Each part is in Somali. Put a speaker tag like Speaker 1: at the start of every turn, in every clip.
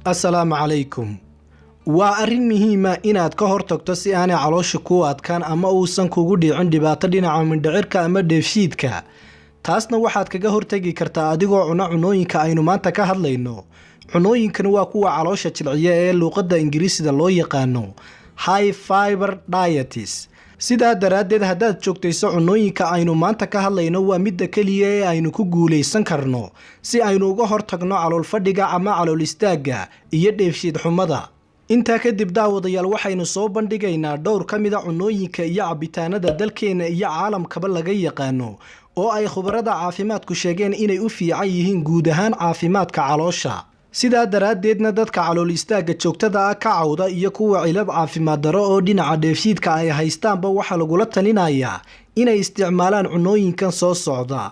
Speaker 1: Assalaamu calaykum. Waa arrin muhiima inaad ka hortagto si aanay caloosha kuu adkaan ama uusan kugu dhicin dhibaato dhinaca mindhicirka ama dheefshiidka. Taasna waxaad kaga hortagi kartaa adigoo cuna cunooyinka aynu maanta ka hadlayno. Cunooyinkan waa kuwa caloosha jilciya ee luuqadda Ingiriisida loo yaqaano high fiber diets. Sidaa daraaddeed, haddaad joogtayso cunooyinka aynu maanta ka hadlayno, waa midda keliya ee aynu ku guulaysan karno si aynu uga hortagno calool fadhiga ama calool istaagga iyo dheefshiid xumada. Intaa kadib, daawadayaal, waxaynu soo bandhigaynaa dhowr ka mid a cunooyinka iyo cabitaanada dalkeena iyo caalamkaba laga yaqaano oo ay khubarada caafimaadku sheegeen inay u fiican yihiin guud ahaan caafimaadka caloosha. Sidaa daraaddeedna, dadka calool istaagga joogtada ah ka cawda iyo kuwa cilad caafimaad darro oo dhinaca dheefshiidka ay haystaanba, waxaa lagula talinayaa inay isticmaalaan cunooyinkan soo socda.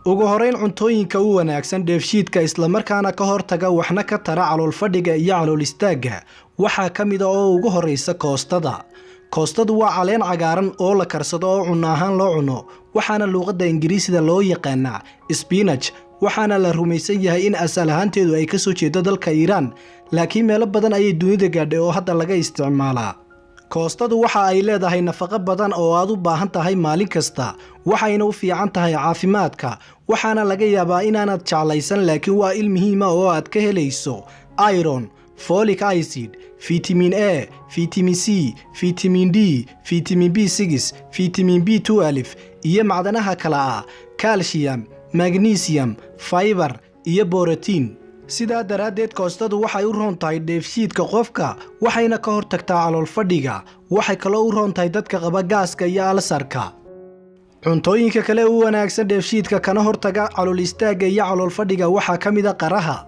Speaker 1: Ugu horeyn, cuntooyinka u wanaagsan dheefshiidka, islamarkaana ka hortaga waxna ka tara calool fadhiga iyo calool istaagga, waxaa ka mid a oo ugu horeysa koostada. Koostadu waa caleen cagaaran oo la karsado oo cunno ahaan loo cuno, waxaana luuqadda Ingiriisida loo yaqaanaa spinach, waxaana la rumaysan yahay in asal ahaanteedu ay kasoo jeedo dalka Iiraan, laakiin meelo badan ayay dunida gaadhay oo hadda laga isticmaalaa. Koostadu waxa ay leedahay nafaqo badan oo aad u baahan tahay maalin kasta, waxayna u fiican tahay caafimaadka. Waxaana laga yaabaa inaanad jeclaysan, laakiin waa il muhiima oo aad ka helayso iron, folic acid, vitamin A, vitamin C, vitamin D, vitamin B6, vitamin B12 iyo macdanaha kale ah calcium, magnesium, fiber iyo borotiin. Sidaa daraaddeed, koostadu waxay u roon tahay dheefshiidka qofka, waxayna ka hortagtaa calool fadhiga. Waxay kaloo u roon tahay dadka qaba gaaska iyo alsarka. Cuntooyinka kale u wanaagsan dheefshiidka kana hortaga calool istaagga iyo calool fadhiga waxaa ka mid a qaraha.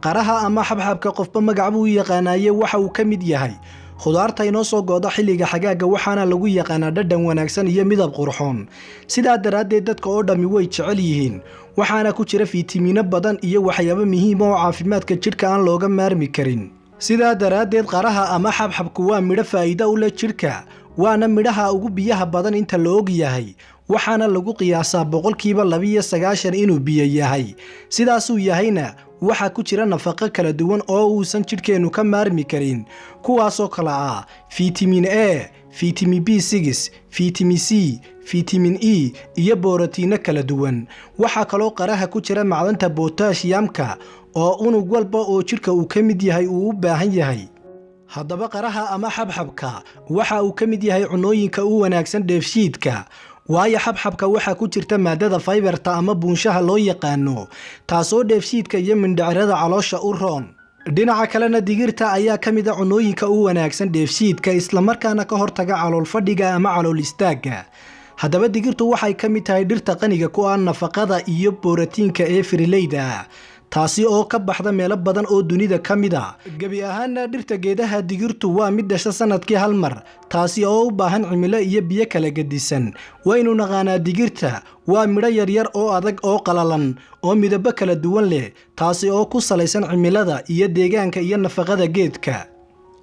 Speaker 1: Qaraha ama xabxabka, qofba magac buu u yaqaanaaye, waxa uu ka mid yahay khudaarta inoo soo go'da xilliga xagaaga, waxaana lagu yaqaanaa dhadhan wanaagsan iyo midab qurxoon. Sidaa daraaddeed, dadka oo dhammi way jecel yihiin, waxaana ku jira fiitamiino badan iyo waxyaabo muhiima oo caafimaadka jidhka aan looga maarmi karin. Sidaa daraaddeed, qaraha ama xabxabku waa midho faa'iido u leh jidhka, waana midhaha ugu biyaha badan inta la og yahay, waxaana lagu qiyaasaa 92% inuu biyo yahay. Sidaasuu yahayna, waxaa ku jira nafaqo kala duwan oo uusan jidhkeennu ka maarmi karin, kuwaasoo kale ah vitamin A, vitamin B6, vitamin C, vitamin E iyo borotiinno kala duwan. Waxaa kaloo qaraha ku jira macdanta botaashiyamka oo unug walba oo jidhka uu ka mid yahay uu u baahan yahay. Haddaba, qaraha ama xabxabka waxa uu ka mid yahay cunooyinka u wanaagsan dheefshiidka, waayo xabxabka waxaa ku jirta maadada fiberta ama buunshaha loo yaqaano, taasoo dheefshiidka iyo mindhicirada caloosha u roon. Dhinaca kalena, digirta ayaa ka mid a cunooyinka u wanaagsan dheefshiidka, islamarkaana ka hortaga calool fadhiga ama calool istaagga. Haddaba, digirtu waxay ka mid tahay dhirta qaniga ku ah nafaqada iyo borotiinka ee firileyda ah, taasi oo ka baxda meelo badan oo dunida ka mid a. Gebi ahaana, dhirta geedaha digirtu waa mid dhasha sanadkii hal mar, taasi oo u baahan cimilo iyo biyo kala gedisan. Waynu naqaanaa digirta, waa midho yaryar oo adag oo qalalan oo midabo kala duwan leh, taasi oo ku salaysan cimilada iyo deegaanka iyo nafaqada geedka.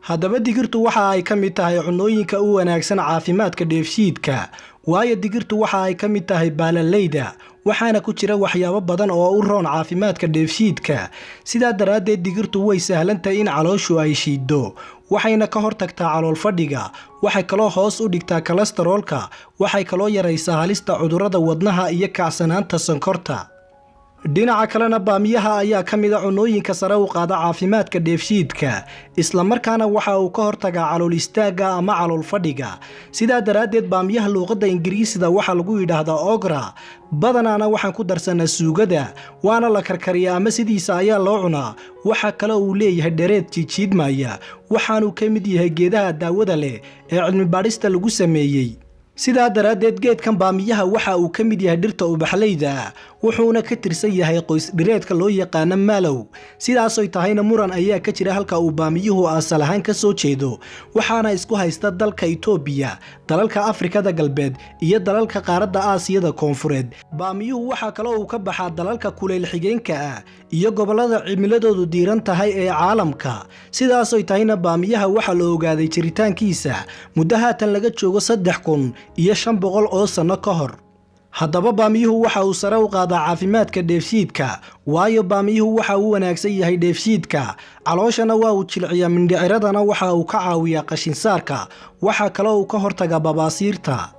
Speaker 1: Haddaba, digirtu waxa ay ka mid tahay cunooyinka u wanaagsan caafimaadka dheefshiidka, waayo digirtu waxa ay ka mid tahay baalaleyda, waxaana ku jira waxyaabo badan oo u roon caafimaadka dheefshiidka. Sidaa daraaddeed, digirtu way sahlan tahay in calooshu ay shiiddo, waxayna ka hortagtaa calool fadhiga. Waxay kaloo hoos u dhigtaa kolestaroolka. Waxay kaloo yaraysaa halista cudurrada wadnaha iyo kacsanaanta sonkorta. Dhinaca kalena, baamiyaha ayaa ka mid a cunooyinka sare u qaada caafimaadka dheefshiidka, islamarkaana waxa uu ka hortagaa calool istaagga ama calool fadhiga. Sidaa daraaddeed, baamiyaha luuqadda Ingiriisida waxaa lagu yidhaahdaa okra. Badanaana waxaan ku darsanaa suugada, waana la karkariyaa ama sidiisa ayaa loo cunaa. Waxaa kale uu leeyahay dhereed jiijiidmaya, waxaanuu ka mid yahay geedaha daawada leh ee cilmibaadhista lagu sameeyey. Sidaa daraaddeed, geedkan baamiyaha waxa uu ka mid yahay dhirta ubaxleyda ah. Wuxuuna ka tirsan yahay qoys dhireedka loo yaqaano mallow. Sidaasoy tahayna, muran ayaa ka jira halka uu baamiyuhu asal ahaan ka soo jeedo, waxaana isku haysta dalka Itoobiya, dalalka Afrikada Galbeed iyo dalalka qaaradda Aasiyada Koonfureed. Baamiyuhu waxaa kaloo uu ka baxaa dalalka kuleyl xigeenka ah iyo gobollada cimiladoodu diiran tahay ee caalamka. Sidaasoy tahayna, baamiyaha waxaa la ogaaday jiritaankiisa muddo haatan laga joogo 3500 oo sanno ka hor. Haddaba baamiyuhu waxa uu sare u qaadaa caafimaadka dheefshiidka, waayo baamiyuhu waxa uu wanaagsan yahay dheefshiidka, calooshana waa uu jilciyaa, mindhiciradana waxa uu ka caawiyaa qashinsaarka. Waxaa kaloo uu ka hortagaa babaasiirta.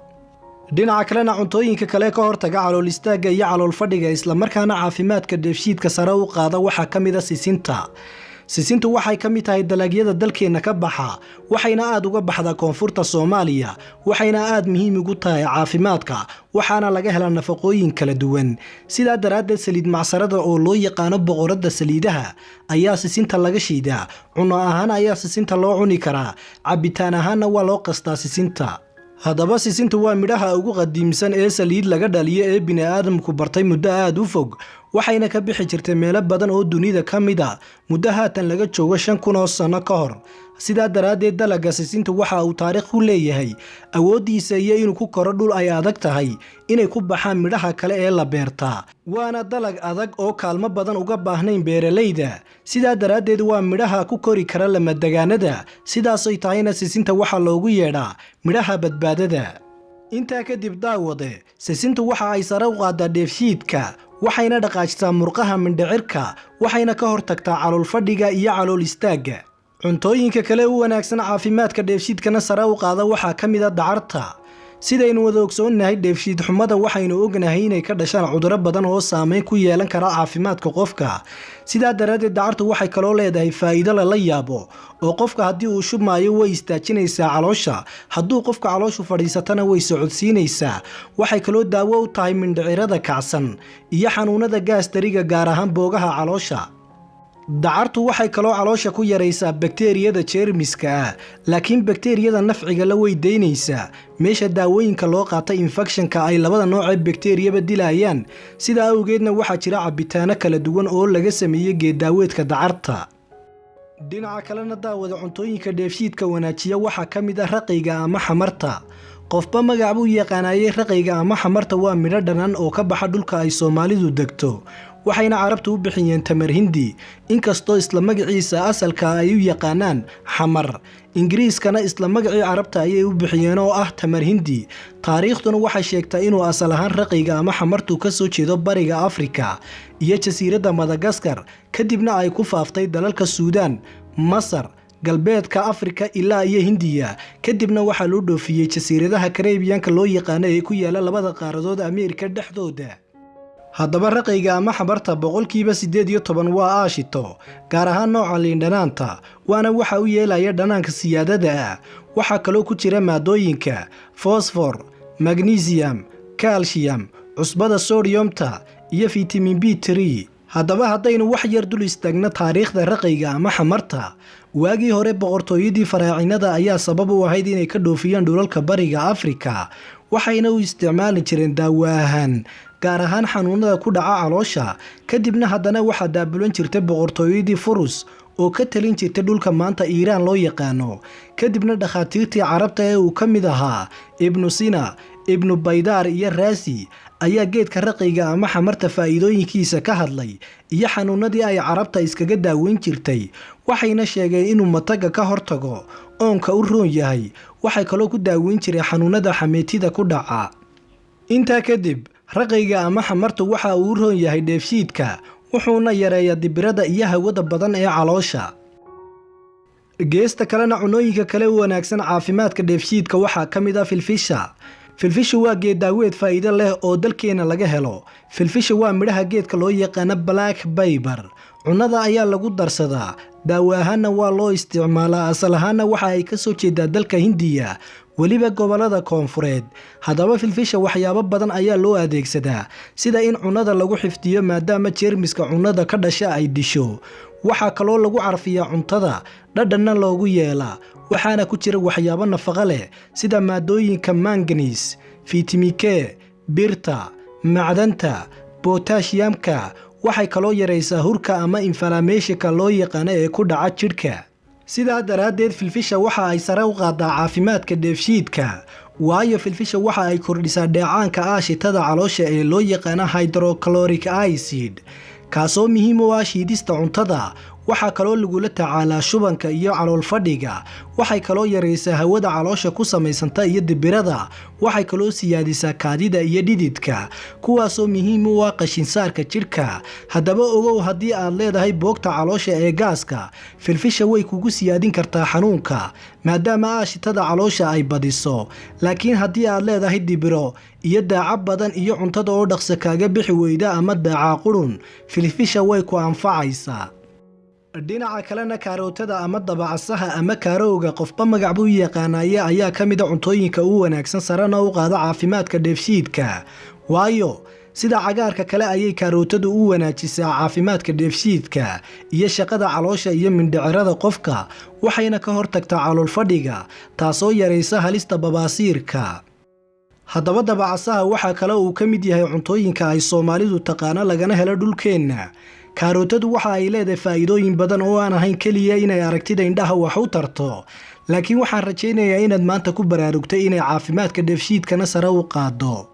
Speaker 1: Dhinaca kalena, cuntooyinka kale ka hortaga calool istaagga iyo calool fadhiga, islamarkaana caafimaadka dheefshiidka sare u qaada, waxaa ka mid ah sisinta. Sisintu waxay ka mid tahay dalagyada dalkeenna ka baxa, waxayna aad uga baxdaa koonfurta Soomaaliya, waxayna aad muhiim ugu tahay caafimaadka, waxaana laga helaa nafaqooyin kala duwan. Sidaa daraaddeed, saliid macsarada oo loo yaqaano boqoradda saliidaha ayaa sisinta laga shiidaa. Cunno ahaan ayaa sisinta loo cuni karaa, cabitaan ahaanna waa loo qastaa sisinta. Haddaba sisintu waa midhaha ugu qadiimsan ee saliid laga dhaliyo ee bini'aadamku bartay muddo aad u fog, waxayna ka bixi jirtay meelo badan oo dunida ka mid ah muddo haatan laga joogo 5000 oo sanno ka hor. Sidaa daraaddeed, dalagga sisintu waxa uu taariikh ku leeyahay awooddiisa iyo inuu ku koro dhul ay adag tahay inay ku baxaan midhaha kale ee la beertaa, waana dalag adag oo kaalmo badan uga baahnayn beeralayda. Sidaa daraaddeed, waa midhaha ku kori kara lamadagaanada. Sidaasay tahayna, sisinta waxaa loogu yeedhaa midhaha badbaadada. Intaa kadib, daawade, sisintu waxa ay sare u qaadaa dheefshiidka, waxayna dhaqaajisaa murqaha mindhicirka, waxayna ka hortagtaa calool fadhiga iyo calool istaagga. Cuntooyinka kale u wanaagsan caafimaadka dheefshiidkana sare u qaada waxaa ka mid ah dacarta. Sidaynu wada ogsoonnahay, dheefshiid xumada waxaynu ognahay inay ka dhashaan cudurro badan oo saameyn ku yeelan kara caafimaadka qofka. Sidaa daraaddeed, dacartu waxay kaloo leedahay faa'iido lala yaabo oo qofka haddii uu shubmaayo way istaajinaysaa caloosha, hadduu qofka calooshu fadhiisatana way socodsiinaysaa. Waxay kaloo daawo u tahay mindhicirada kacsan iyo xanuunada gaastariga, gaar ahaan boogaha caloosha. Dacartu waxay kaloo caloosha ku yaraysaa bakteeriyada jeermiska ah, laakiin bakteeriyada nafciga la way daynaysaa, meesha daawooyinka loo qaata infekshanka ay labada nooc ee bakteeriyaba dilayaan. Sidaa awgeedna, waxaa jira cabitaano kala duwan oo laga sameeyey geeddaaweedka dacarta. Dhinaca kalena, daawada, cuntooyinka dheefshiidka wanaajiya waxaa ka mid ah raqayga ama xamarta. Qofba magac buu yaqaanayay. Raqayga ama xamarta waa midho dhanan oo ka baxa dhulka ay Soomaalidu degto, waxayna Carabtu u bixiyeen tamar hindi, inkastoo isla magaciisa asalka ay u yaqaanaan xamar. Ingiriiskana isla magacii Carabta ayay u bixiyeen oo ah tamar hindi. Taariikhduna waxay sheegtaa inuu asal ahaan raqayga ama xamartu ka soo jeedo bariga Afrika iyo jasiiradda Madagaskar, kadibna ay ku faaftay dalalka Suudaan, Masar, galbeedka Afrika ilaa iyo Hindiya. Kadibna waxaa loo dhoofiyey jasiiradaha Karebiyanka loo yaqaano ee ku yaala labada qaaradood Ameerika dhexdooda. Haddaba raqayga ama xamarta 18% waa aashito, gaar ahaan nooca liindhanaanta, waana waxa u yeelaya dhanaanka siyaadada ah. Waxaa kaloo ku jira maadooyinka fosfor, magnesium, calcium, cusbada sodiyomta iyo fitamiin B3. Haddaba haddaynu wax yar dul istaagno taariikhda raqayga ama xamarta, waagii hore boqortooyadii faraacinada ayaa sabab u ahayd inay ka dhoofiyaan dhulalka bariga Afrika, waxayna u isticmaali jireen daawo ahaan, gaar ahaan xanuunada ku dhaca caloosha. Kadibna haddana waxaa daabulan jirtay boqortooyadii Furus oo ka talin jirtay dhulka maanta Iiraan loo yaqaano. Kadibna dhakhaatiirtii Carabta ee uu ka mid ahaa Ibnu Sina, Ibnu Baydaar iyo Raasi ayaa geedka raqayga ama xamarta faa'iidooyinkiisa ka hadlay iyo xanuunadii ay Carabta iskaga daaweyn jirtay, waxayna sheegeen inuu mataga ka hortago, oonka u roon yahay. Waxay kaloo ku daaweyn jireen xanuunada xameetida ku dhaca. Intaa kadib, raqayga ama xamartu waxa uu u roon yahay dheefshiidka, wuxuuna yareeyaa dibirada iyo hawada badan ee caloosha. Geesta kalena, cunooyinka kale u wanaagsan caafimaadka dheefshiidka waxaa ka mid ah filfisha. Filfishu waa geed daaweed faa'iido leh oo dalkeena laga helo. Filfisha waa midhaha geedka loo yaqaano black pepper. Cunnada ayaa lagu darsadaa, daawo ahaanna waa loo isticmaalaa. Asal ahaanna waxa ay ka soo jeedaa dalka Hindiya, weliba gobollada koonfureed. Haddaba filfisha waxyaabo badan ayaa loo adeegsadaa, sida in cunnada lagu xifdiyo maadaama jeermiska cunnada ka dhasha ay disho. Waxaa kaloo lagu carfiyaa cuntada, dhadhanna loogu yeelaa, waxaana ku jira waxyaabo nafaqo leh sida maadooyinka manganese, fitamiin K, birta, macdanta. Botaashiyamka. Waxay kaloo yaraysaa hurka ama inflammation-ka loo yaqaano ee ku dhaca jidhka. Sidaa daraaddeed, filfisha waxa ay sare u qaadaa caafimaadka dheefshiidka, waayo filfisha waxa ay kordhisaa dheecaanka aashitada caloosha ee loo yaqaano hydrochloric acid, kaasoo muhiim u ah shiidista cuntada. Waxaa kaloo lagula tacaalaa shubanka iyo calool fadhiga. Waxay kaloo yaraysaa hawada caloosha ku samaysanta iyo dibirada. Waxay kaloo siyaadisaa kaadida iyo dhididka, kuwaasoo muhiim u ah qashinsaarka jidhka. Haddaba ogow, haddii aad leedahay boogta caloosha ee gaaska, filfisha way kugu siyaadin kartaa xanuunka, maadaama aashitada caloosha ay badiso. Laakiin haddii aad leedahay dibiro iyo daaco badan iyo cuntada oo dhaqso kaaga bixi weyda ama daacaa qurun, filfisha way ku anfacaysaa. Dhinaca kalena, kaarootada ama dabacasaha ama kaarowga, qofba magac buu yaqaanaye, ayaa ka mid a cuntooyinka u wanaagsan, sarena u qaada caafimaadka dheefshiidka, waayo sida cagaarka kale ayay karootadu u wanaajisaa caafimaadka dheefshiidka iyo shaqada caloosha iyo mindhicirada qofka. Waxayna ka hortagtaa calool fadhiga, taasoo yaraysa halista babaasiirka. Haddaba dabacasaha waxaa kale uu ka mid yahay cuntooyinka ay Soomaalidu taqaano, lagana helo dhulkeenna. Karootadu waxa ay leedahay faa'iidooyin badan oo aan ahayn keliya inay aragtida indhaha wax u tarto, laakiin waxaan rajaynayaa inaad maanta ku baraarugtay inay caafimaadka dheefshiidkana sare u qaado.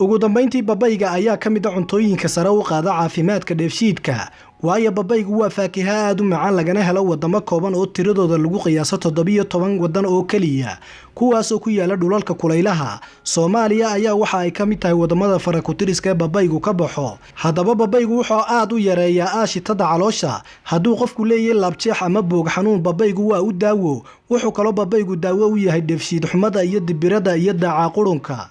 Speaker 1: Ugu dambayntii, babayga ayaa ka mid a cuntooyinka sare u qaada caafimaadka dheefshiidka, waayo babaygu waa faakiha aada u macaan, lagana helo wadamo kooban oo tiradooda lagu qiyaaso 17 wadan oo keliya, kuwaasoo ku yaala dhulalka kulaylaha. Soomaaliya ayaa waxa ay ka mid tahay wadamada farakutiriska ee babaygu ka baxo. Haddaba babaygu wuxuu aada u yareeyaa aashitada caloosha. Hadduu qofku leeyahay laabjeex ama boog xanuun, babaygu waa u daawo. Wuxuu kaloo babaygu daawo u yahay dheefshiid xumada iyo dibirada iyo daaca qurunka.